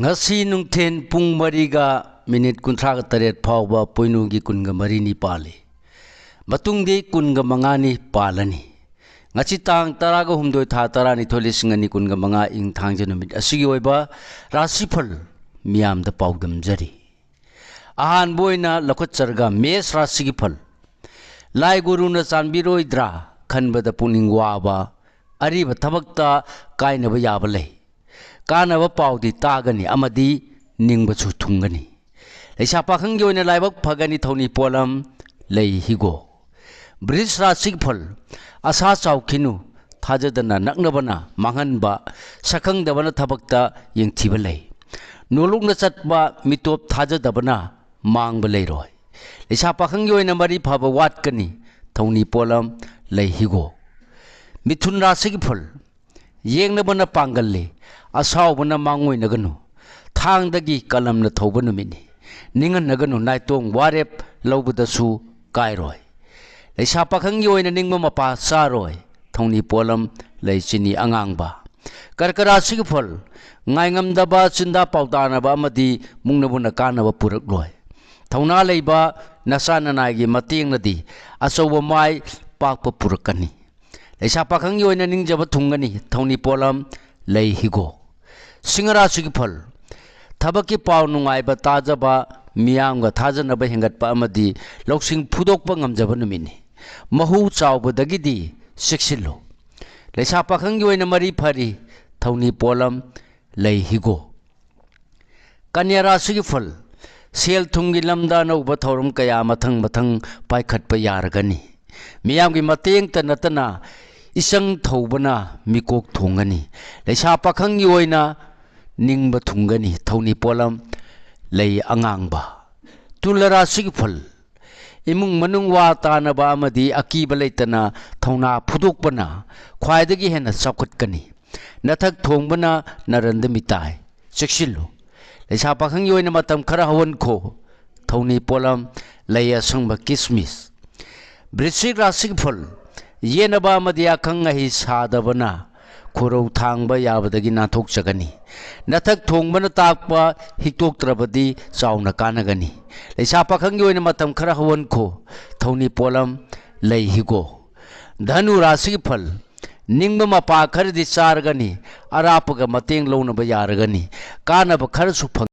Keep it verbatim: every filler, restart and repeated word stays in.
ꯉꯁꯤ ꯅꯨꯡꯊꯤꯜ ꯄꯨꯡ ꯃꯔꯤꯒ ꯃꯤꯅꯤꯠ ꯀꯨꯟꯊ꯭ꯔꯥꯒ ꯇꯔꯦꯠ ꯐꯥꯎꯕ ꯄꯣꯏꯅꯨꯒꯤ ꯀꯨꯟꯒ ꯃꯔꯤꯅꯤ ꯄꯥꯜꯂꯤ꯫ ꯃꯇꯨꯡꯗꯤ ꯀꯨꯟꯒ ꯃꯉꯥꯅꯤ ꯄꯥꯜꯂꯅꯤ꯫ ꯉꯁꯤ ꯇꯥꯡ ꯇꯔꯥꯒ ꯍꯨꯝꯗꯣꯏ, ꯊꯥ ꯇꯔꯥꯅꯤꯊꯣꯏ, ꯂꯤꯁꯤꯡ ꯑꯅꯤ ꯀꯨꯟꯒ ꯃꯉꯥ, ꯏꯪ ꯊꯥꯡꯖ ꯅꯨꯃꯤꯠ ꯑꯁꯤꯒꯤ ꯑꯣꯏꯕ ꯔꯥꯁꯤꯐꯜ ꯃꯤꯌꯥꯝꯗ ꯄꯥꯎꯗꯝꯖꯔꯤ꯫ ꯑꯍꯥꯟꯕ ꯑꯣꯏꯅ ꯂꯧꯈꯠꯆꯔꯒ ꯃꯦꯁ ꯔꯥꯁꯤꯒꯤ ꯐꯜ꯫ ꯂꯥꯏ ꯒꯨꯔꯨꯅ ꯆꯥꯟꯕꯤꯔꯣꯏꯗ꯭ꯔꯥ ꯈꯟꯕꯗ ꯄꯨꯛꯅꯤꯡ ꯋꯥꯕ, ꯑꯔꯤꯕ ꯊꯕꯛꯇ ꯀꯥꯏꯅꯕ ꯌꯥꯕ ꯂꯩ꯫ ꯀꯥꯟꯅꯕ ꯄꯥꯎꯗꯤ ꯇꯥꯒꯅꯤ ꯑꯃꯗꯤ ꯅꯤꯡꯕꯁꯨ ꯊꯨꯡꯒꯅꯤ꯫ ꯂꯩꯁꯥ ꯄꯥꯈꯪꯒꯤ ꯑꯣꯏꯅ ꯂꯥꯏꯕꯛ ꯐꯒꯅꯤ ꯊꯧꯅꯤ ꯄꯣꯠꯂꯝ ꯂꯩ ꯍꯤꯒꯣꯛ꯫ ꯕ꯭ꯔꯤꯖ ꯔꯥꯁꯤꯒꯤ ꯐꯜ꯫ ꯑꯁꯥ ꯆꯥꯎꯈꯤꯅꯨ, ꯊꯥꯖꯗꯅ ꯅꯛꯅꯕꯅ ꯃꯥꯡꯍꯟꯕ, ꯁꯛꯈꯪꯗꯕꯅ ꯊꯕꯛꯇ ꯌꯦꯡꯊꯤꯕ ꯂꯩ꯫ ꯅꯣꯂꯨꯛꯅ ꯆꯠꯄ ꯃꯤꯇꯣꯞ ꯊꯥꯖꯗꯕꯅ ꯃꯥꯡꯕ ꯂꯩꯔꯣꯏ꯫ ꯂꯩꯁꯥ ꯄꯥꯈꯪꯒꯤ ꯑꯣꯏꯅ ꯃꯔꯤ ꯐꯕ ꯋꯥꯠꯀꯅꯤ ꯊꯧꯅꯤ ꯄꯣꯠꯂꯝ ꯂꯩ ꯍꯤꯒꯣꯛ꯫ ꯃꯤꯊꯨꯟ ꯔꯥꯁꯤꯒꯤ ꯐꯜ꯫ ꯌꯦꯡꯅꯕꯅ ꯄꯥꯡꯒꯜꯂꯤ, ꯑꯁꯥꯎꯕꯅ ꯃꯥꯡꯑꯣꯏꯅꯒꯅꯨ꯫ ꯊꯥꯡꯗꯒꯤ ꯀꯂꯝꯅ ꯊꯧꯕ ꯅꯨꯃꯤꯠꯅꯤ꯫ ꯅꯤꯡꯍꯟꯅꯒꯅꯨ, ꯅꯥꯏꯇꯣꯝ ꯋꯥꯔꯦꯞ ꯂꯧꯕꯗꯁꯨ ꯀꯥꯏꯔꯣꯏ꯫ ꯂꯩꯁꯥ ꯄꯥꯈꯪꯒꯤ ꯑꯣꯏꯅ ꯅꯤꯡꯕ ꯃꯄꯥ ꯆꯥꯔꯣꯏ꯫ ꯊꯧꯅꯤ ꯄꯣꯠꯂꯝ ꯂꯩ ꯆꯤꯅꯤ ꯑꯉꯥꯡꯕ꯫ ꯀꯔꯀ ꯔꯥꯁꯤꯒꯤ ꯐꯜ꯫ ꯉꯥꯏꯉꯝꯗꯕ ꯆꯤꯟꯗꯥ ꯄꯥꯎꯇꯥꯅꯕ ꯑꯃꯗꯤ ꯃꯨꯛꯅꯕꯅ ꯀꯥꯟꯅꯕ ꯄꯨꯔꯛꯂꯣꯏ꯫ ꯊꯧꯅꯥ ꯂꯩꯕ ꯅꯆꯥ ꯅꯅꯥꯏꯒꯤ ꯃꯇꯦꯡꯅꯗꯤ ꯑꯆꯧꯕ ꯃꯥꯏ ꯄꯥꯛꯄ ꯄꯨꯔꯛꯀꯅꯤ꯫ ꯂꯩꯁꯥ ꯄꯥꯈꯪꯒꯤ ꯑꯣꯏꯅ ꯅꯤꯡꯖꯕ ꯊꯨꯡꯒꯅꯤ ꯊꯧꯅꯤ ꯄꯣꯠꯂꯝ ꯂꯩ ꯍꯤꯒꯣꯛ꯫ ꯁꯤꯡꯍ ꯔꯥꯁꯤꯒꯤ ꯐꯜ꯫ ꯊꯕꯛꯀꯤ ꯄꯥꯎ ꯅꯨꯡꯉꯥꯏꯕ ꯇꯥꯖꯕ, ꯃꯤꯌꯥꯝꯒ ꯊꯥꯖꯅꯕ ꯍꯦꯟꯒꯠꯄ ꯑꯃꯗꯤ ꯂꯧꯁꯤꯡ ꯐꯨꯗꯣꯛꯄ ꯉꯝꯖꯕ ꯅꯨꯃꯤꯠꯅꯤ꯫ ꯃꯍꯨ ꯆꯥꯎꯕꯗꯒꯤꯗꯤ ꯆꯦꯛꯁꯤꯜꯂꯨ꯫ ꯂꯩꯁꯥ ꯄꯥꯈꯪꯒꯤ ꯑꯣꯏꯅ ꯃꯔꯤ ꯐꯔꯤ ꯊꯧꯅꯤ ꯄꯣꯠꯂꯝ ꯂꯩ ꯍꯤꯒꯣꯛ꯫ ꯀꯟꯌꯥ ꯔꯥꯁꯤꯒꯤ ꯐꯜ꯫ ꯁꯦꯜ ꯊꯨꯝꯒꯤ ꯂꯝꯗ ꯑꯅꯧꯕ ꯊꯧꯔꯝ ꯀꯌꯥ ꯃꯊꯪ ꯃꯊꯪ ꯄꯥꯏꯈꯠꯄ ꯌꯥꯔꯒꯅꯤ꯫ ꯃꯤꯌꯥꯝꯒꯤ ꯃꯇꯦꯡꯇ ꯅꯠꯇꯅ ꯏꯆꯪ ꯊꯧꯕꯅ ꯃꯤꯀꯣꯛ ꯊꯣꯡꯒꯅꯤ꯫ ꯂꯩꯁꯥ ꯄꯥꯈꯪꯒꯤ ꯑꯣꯏꯅ ꯅꯤꯡꯕ ꯊꯨꯡꯒꯅꯤ ꯊꯧꯅꯤ ꯄꯣꯠꯂꯝ ꯂꯩ ꯑꯉꯥꯡꯕ꯫ ꯇꯨꯂ ꯔꯥꯁꯤꯒꯤ ꯐꯜ꯫ ꯏꯃꯨꯡ ꯃꯅꯨꯡ ꯋꯥ ꯇꯥꯅꯕ ꯑꯃꯗꯤ ꯑꯀꯤꯕ ꯂꯩꯇꯅ ꯊꯧꯅꯥ ꯐꯨꯗꯣꯛꯄꯅ ꯈ꯭ꯋꯥꯏꯗꯒꯤ ꯍꯦꯟꯅ ꯆꯥꯎꯈꯠꯀꯅꯤ꯫ ꯅꯊꯛ ꯊꯣꯡꯕꯅ ꯅꯔꯟꯗ ꯃꯤꯇꯥꯏ꯫ ꯆꯦꯛꯁꯤꯜꯂꯨ꯫ ꯂꯩꯁꯥ ꯄꯥꯈꯪꯒꯤ ꯑꯣꯏꯅ ꯃꯇꯝ ꯈꯔ ꯍꯧꯍꯟꯈꯣ꯫ ꯊꯧꯅꯤ ꯄꯣꯠꯂꯝ ꯂꯩ ꯑꯁꯪꯕ ꯀꯤꯁꯃꯤꯁ꯫ ꯕ꯭ꯔꯤꯁꯤꯛ ꯔꯥꯁꯤꯒꯤ ꯐꯜ꯫ ꯌꯦꯠꯅꯕ ꯑꯃꯗꯤ ꯑꯈꯪ ꯑꯍꯩ ꯁꯥꯗꯕꯅ ꯈꯨꯔꯧ ꯊꯥꯡꯕ ꯌꯥꯕꯗꯒꯤ ꯅꯥꯟꯊꯣꯛꯆꯒꯅꯤ꯫ ꯅꯊꯛ ꯊꯣꯡꯕꯅ ꯇꯥꯛꯄ ꯍꯤꯛꯇꯣꯛꯇ꯭ꯔꯕꯗꯤ ꯆꯥꯎꯅ ꯀꯥꯟꯅꯒꯅꯤ꯫ ꯂꯩꯁꯥ ꯄꯥꯈꯪꯒꯤ ꯑꯣꯏꯅ ꯃꯇꯝ ꯈꯔ ꯍꯧꯍꯟꯈꯣ꯫ ꯊꯧꯅꯤ ꯄꯣꯠꯂꯝ ꯂꯩ ꯍꯤꯒꯣ꯫ ꯙꯅꯨ ꯔꯥꯁꯤꯒꯤ ꯐꯜ꯫ ꯅꯤꯡꯕ ꯃꯄꯥ ꯈꯔꯗꯤ ꯆꯥꯔꯒꯅꯤ꯫ ꯑꯔꯥꯞꯄꯒ ꯃꯇꯦꯡ ꯂꯧꯅꯕ ꯌꯥꯔꯒꯅꯤ꯫ ꯀꯥꯟꯅꯕ ꯈꯔꯁꯨ ꯐꯪ